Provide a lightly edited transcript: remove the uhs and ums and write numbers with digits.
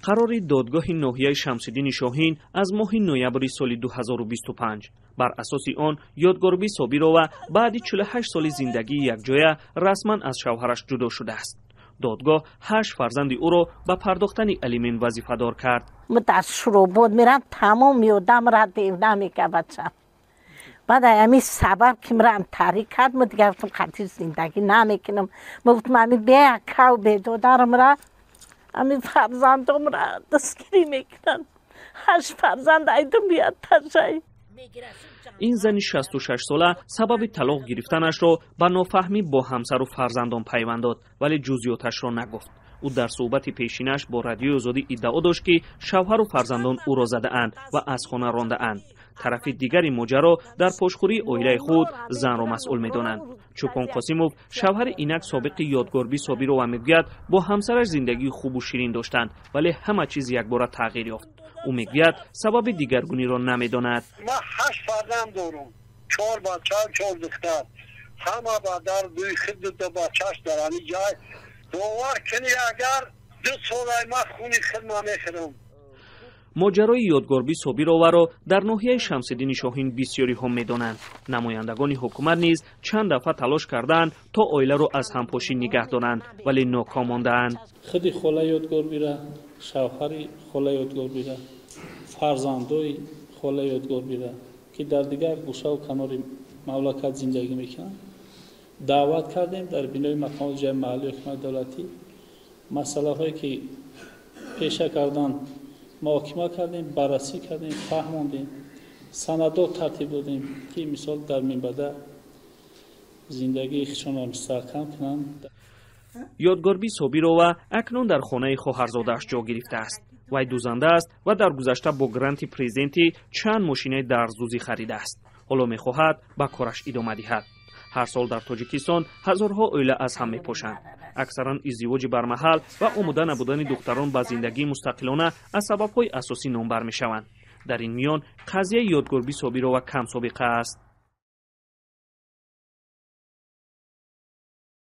Қарори додгоҳи ноҳияи Шамсиддини Шоҳин аз моҳи ноябри соли 2025. Бар асоси он Ёдгорбӣ Собирова баъди 48 соли зиндагии якҷоя расман аз шавҳараш ҷудо шудааст. Додгоҳ ҳашт фарзанди ӯро ба пардохтани алимент вазифадор кард. Дар Шуробод мерам, тамоми одамра девна мега бачам. Баъд ами сабаб ки мрам таърик кард, мо дигар гуфтам, қатъи зиндагӣ намекунам. Мо гуфтам, ами беакав бедодарамра, ами фарзандомра дастгирӣ мекунанд. Ҳашт фарзанд айдум бияд ташай. Ин зани 66-сола сабаби талоқ гирифтанашро ба нофаҳмӣ бо ҳамсару фарзандон пайванд дод, вале ҷузъиёташро нагуфт. Ӯ дар суҳбати пешинаш бо Радиои Озодӣ иддао дошт, ки шавҳару фарзандон ӯро задаанд ва аз хона рондаанд. Тарафи дигари моҷаро дар пошхӯрии оилаи худ занро масъул медонанд. Чӯпон Қосимов, шавҳари инак собиқи Ёдгорбӣ Собирова, мегӯяд, бо ҳамсараш зиндагии хубу ширин доштанд, вале ҳама чиз якбора тағйир ёфт. Ӯ мегӯяд, сабаби дигаргуниро намедонад. Ман ҳашт фарзанд дорум, чор бача, чор духтар, ҳама ба дар дуи худ дута бачаш дар ҳами ҷай. Бовар кунӣ, агар 2 солай ман хуни хидма мехӯрам. Моҷарои Ёдгорбӣ Собироваро дар ноҳияи Шамсиддини Шоҳин бисёриҳо медонанд. Намояндагони ҳукумат низ чанд дафъа талош кардаанд, то оиларо аз ҳампошӣ нигаҳ доранд, вале ноком мондаанд. Худи хола Ёдгорбира, шавҳари хола Ёдгорбира, фарзандои хола Ёдгорбира, ки дар дигар гӯшаву канори мамлакат зиндагӣ мекунанд, даъват кардем. Дар бинои мақомоти ҷои маҳаллии ҳукумати давлатӣ масъалаҳое ки пеша кардан муҳокима кардем, баррасӣ кардем, фаҳмондем, санадот тартиб додем, ки мисол дар минбаъда зиндагии худшонро мустаҳкам кунанд. Ёдгорбӣ Собирова акнун дар хонаи хоҳарзодааш ҷо гирифтааст. Вай дузанда аст ва дар гузашта бо гранти президентӣ чанд мошинаи дарздӯзӣ харидааст. Ҳоло мехоҳад ба кораш идома диҳад. Ҳар сол дар Тоҷикистон ҳазорҳо оила аз ҳам мепошанд. Аксаран издивоҷи бармаҳал ва омода набудани духтарон ба зиндагии мустақилона аз сабабҳои асосӣ номбар мешаванд. Дар ин миён қазияи Ёдгорбӣ Собирова камсобиқа аст.